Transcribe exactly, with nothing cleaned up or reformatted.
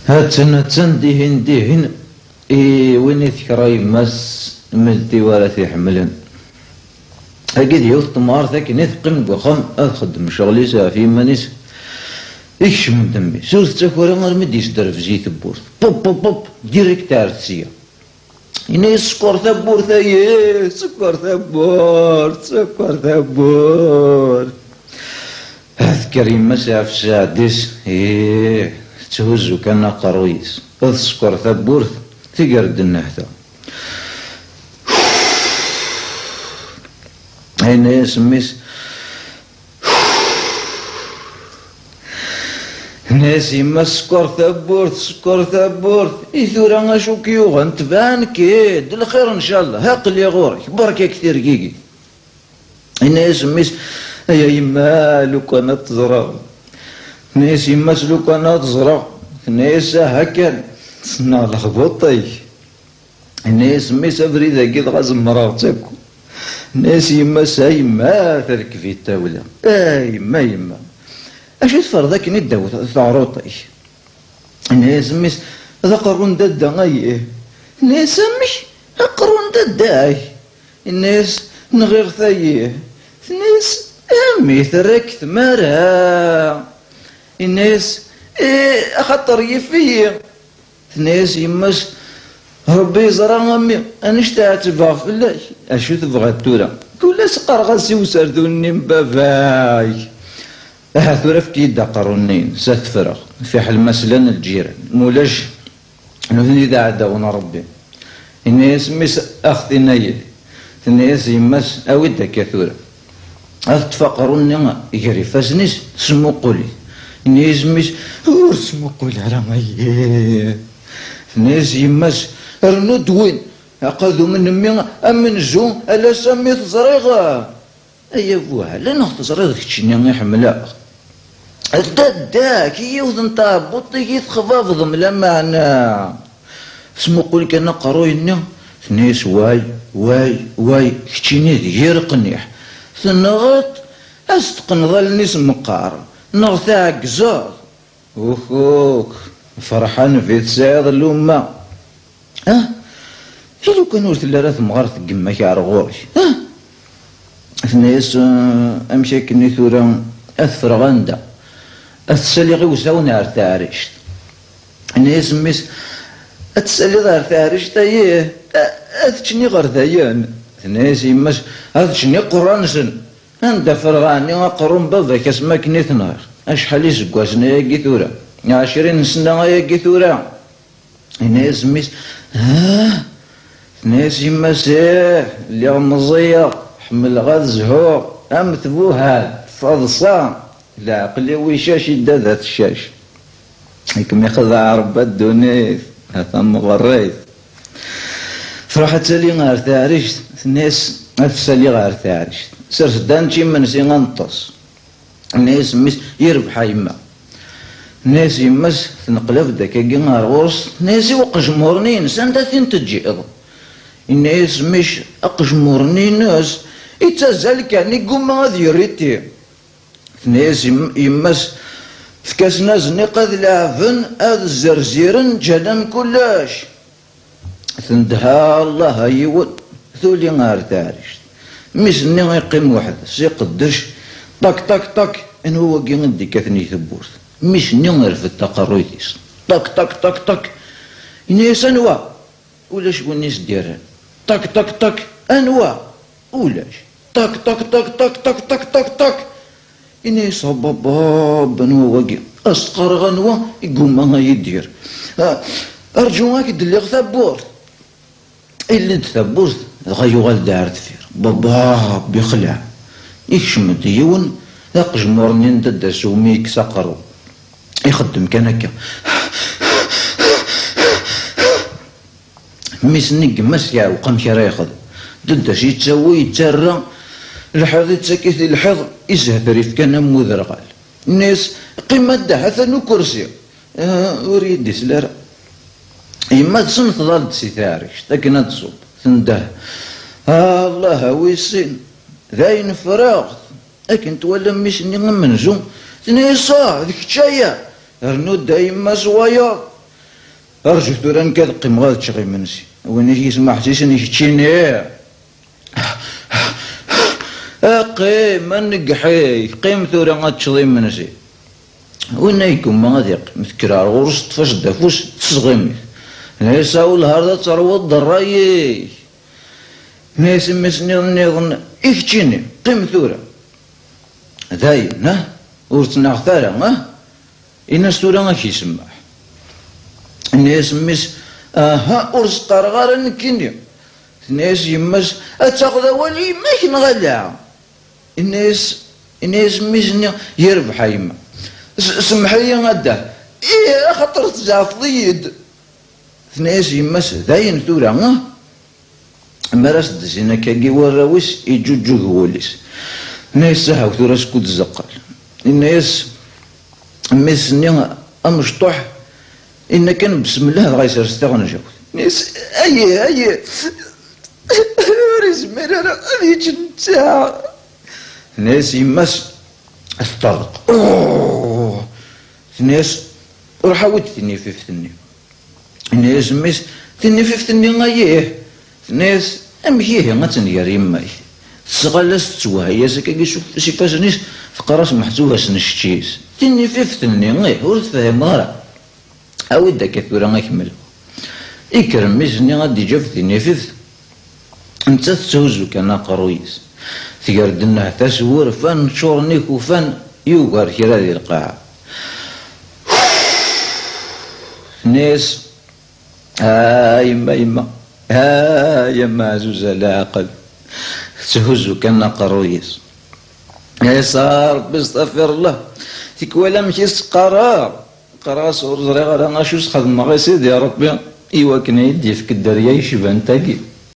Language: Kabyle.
Hattan, hattan, dihin, dihin, i win i tekra yemma-s, mel tiwara t-iḥemmlen. Agi d yiwet temɣart akken i teqqim deg uxxam, ad txeddem ccɣel-is ɣef yiman-is. Ikcem-d mmi-s, ur tettaker ara armi d-yesderfez i tewwurt. Pop, pop, pop, direct ar tesya. Yenna-yas: "Sekker tawwurt-ayi, sekker tawwurt, sekker tawwurt." Ad tekker yemma-s ɣef sseɛd-is, ih, tetthuzzu kan aqerruy-is. Ad tsekker tawwurt, teger-d nnehta. Yenna-yas mmi-s: Tenna-yas yemma: "Sekker tawwurt, sekker tawwurt. I tura acu k-yuɣen? Tban-k-id lxir, ncallah. Aql-i ɣur-k, berka-k tirgigit." Yenna-yas mmi-s: "Ay a yemma, lukan ad teẓreɣ." Tenna-yas yemma-s: "Lukan ad teẓreɣ." Tenna-yas: "Aha kan, ssneɣ lexbuṭ-ik." Yenna-yas mmi-s: "Abrid-agi dɣa zemreɣ-tt akk." Tenna-yas yemma-s: "A yemma, terkeb-it tawla. A yemma, yemma. Acu tferḍ akken i ddaw teɣruḍt-ik?" Yenna-yas mmi-s: "D aqerru n dadda, ayi." Tenna-yas: "Amek? Aqerru n dadda-k?" Yenna-yas: "Nɣiɣ-t, ayi." Tenna-yas: "A mmi, terra-k tmara." Yenna-yas: "Eh, axaṭer yif-iyi." Tenna-yas yemma-s: "Ṛebbi yeẓra a mmi, annect ɛettbeɣ fell-ak." "Acu tebɣiḍ tura?" "Kul ass qqareɣ-as i userdun-nni n baba-k." "Aha tura efk-iyi-d aqerru-nni-ines, ad t-ffreɣ, fiḥel ma slan lǧiran, mulac nutni d iɛdawen n Ṛebbi." Yenna-yas mmi-s: "Ax-t-in ayi." Tenna-yas yemma-s: "Awi-d akka tura." Ad teṭṭef aqerru-nni gar ifassen-is, tesmuqul-it. Yenna-yas mmi-s: "Ur smuqul ara, ayi." Tenna-yas yemma-s: "Rnu-d win, aqadum n mmi amenzu, ala Sami teẓriɣ." "Ay abuhal, neɣ teẓriḍ keččini i ḥemmleɣ?" "D dadda-k, yiwet n tɛebbuḍt i yi-texbabeḍ mlameɛna." Tesmuqul kan aqerruy-nni, tenna-yas: "Way, way, way, keččini d yir qniḥ. Tenɣeḍ, ad s-teqqneḍ allen-is meqqar, neɣ tɛeggzeḍ." Ukuk, Ferḥan, bi tesɛiḍ lumma. Ah, i lukan ur telli ara temɣart n yemma-k ar ɣur-k? Ah! Tenna-yas: "Eh, amek akken i tura ad t-ffreɣ anda? Ad t-ssaliɣ i usawen ar taɛrict." Tenna-yas mmi-s: "Ad t-tessaliḍ ar taɛrict, ayi? A-, ad t-ččen iɣerdayen." Tenna-yas yemma-s: "Ad ččen iqerra-nsen. Anda ffreɣ ɛni aqerru n baba-k asmi akken i t-nɣiɣ? Acḥal iseggasen ayagi tura? Ɛecrin n ssna ayagi tura." Yenna-yas mmi-s: "Ah!" Tenna-yas yemma-s: "Ih, lliɣ meẓẓiyeɣ, ḥemmleɣ ad zhuɣ am tbuhalt, taḍsa, leɛqel-iw icac, idda d at ccac. I kem-ixdeɛ Ṛebbi a ddunit, a tamɣerrit." Truḥ ad tali ɣer taɛrict, tenna-yas: "Ad t-ssaliɣ ɣer taɛrict. Sers-d ad nečč imensi, ad neṭṭes." Tenna-yas mmi-s: "Yerbeḥ a yemma." Tenna-yas yemma-s: "Tneqlab-d akkagi ar ɣur-s." Tenna-yas: "I uqejmur-nni-ines, anda t-in-teǧǧiḍ?" Yenna-yas mmi-s: "Aqejmur-nni-ines ittazzal kan, iggumma ad yerr iti." Tenna-yas yem-, yemma-s: "Efk-asen azniq ad leɛben, ad zzerziren, ǧǧan-am kullec." Tendeh: "Allah a yiwen." Tuli ar taɛrict. Mmi-s-nni iqqim weḥd-s, iqeddec. Ṭak, ṭak, ṭak. Anwa wagi i d-ikkaten i tewwurt? Mmi-s-nni irfed taqerruyt-is. Ṭak, ṭak, ṭak, ṭak. Yenna-yas: "Anwa?" Ulac win i s-d-yerran. Ṭak, ṭak, ṭak. "Anwa?" Ulac. Ṭak, ṭak, ṭak, ṭak, ṭak, ṭak, ṭak, ṭak. Ini-as: "A baba, anwa wagi?" As-qqareɣ: "Anwa?" Igumma a yi-d-yerr. "Ah, rǧu, ad k-d-lliɣ tawwurt." Illi-d tawwurt, dɣa yuɣal-d ar deffir. Baba, bixleɛ. Ikcem-d yiwen, d aqejmur-nni n dadda-s umi yekkes aqerru. Ixeddem kan akka. Mmi-s-nni n yemma-s yeɛweq amek ara yexdem. Dadda-s yettawi, yettarra, lḥiḍ yettak-it i lḥiḍ, izehter ifkan am uderɣal. Yenna-yas: "Qqim a dda, ha-t-an ukersi." Ah, ur yi-d-isel ara. Yemma-tsen tḍall-d si taɛrict akken ad tẓubb. Tendeh: "Ah, Allah a wis sin, dayen ffreɣ-t." Akken twala mmi-s-nni amenzu, tenna-yas: "Ah, d kečč aya! Rnu-d a yemma s wayeḍ." Rju tura, nekk ad qqimeɣ ad ččeɣ imensi. Win i k-yesmeḥsisen i keččini. Qqim a nnegḥi, qqim tura ad teččeḍ imensi. Winna yeggumma ad iqqim, tekker ar ɣur-s, teṭṭef-as-d afus, tesɣim-it. Tenna-yas: "A welhard, ad terwuḍ d ṛṛay-ik." Tenna-yas i mmi-s nniḍen: "I keččini, qqim tura." Dayen, ah, ur ttnaɣet ara, ah. Ini-as tura ad k-isemmeḥ. Ini-as mmi-s: "Aha, ur s-qqareɣ ara nekkini." Tenna-yas yemma-s: "Ad taɣeḍ awal i yemma-k neɣ ala?" Ini-as, ini-as mmi-s-nni: "Yerbeḥ a yemma. S-, semmeḥ-iyi a dda." "Ih, axaṭer tzeɛfeḍ-iyi-d." Tenna-yas yemma-s: "Dayen tura, ah?" Mi ara s-d-zzin akkagi warraw-is, iǧuǧǧug wul-is. Tenna-yas: "Ahaw tura skud zeqqal." Yenna-yas mmi-s-nni amecṭuḥ, yenna kan: "Besmellah", dɣa yesres taɣenjawt. Tenna-yas: "Ayi, ayi, ur izmir ara ad yečč netta." Tenna-yas yemma-s: "Teṭṭerḍeq." "Uh!" Tenna-yas: "Ruḥ awi-d tinifift-nni." Yenna-yas mmi-s: "Tinifift-nni, ayih." Tenna-yas: "Amek ihi ad tenger yemma-k?" Tesɣal-as, tettwehhay-as akkagi s uf-, s ifassen-is, teqqar-as: "Meḥsub-as nečč-is. Tinifift-nni, ih, ur tefhimeḍ ara. Awi-d akka tura ad kemmleɣ." Ikker mmi-s-nni ad d-iǧab tinifift, nettat tetthuzzu kan aqerruy-is. Tger-d nnehta s wurfan ččuren ikufan, yugar kra di lqaɛa. Tenna-yas: "A yemma, yemma, a yemma ɛzuza leɛqel." Tetthuzzu kan aqerruy-is. "Tenna-yas: A Ṛebbi, stafiṛ llah, tikwal amek i s-qqareɣ? Qqareɣ-as ur ẓriɣ ara acu s-xedmeɣ i Sidi Ṛebbi i wakken ad yi-d-yefk dderya yecban tagi."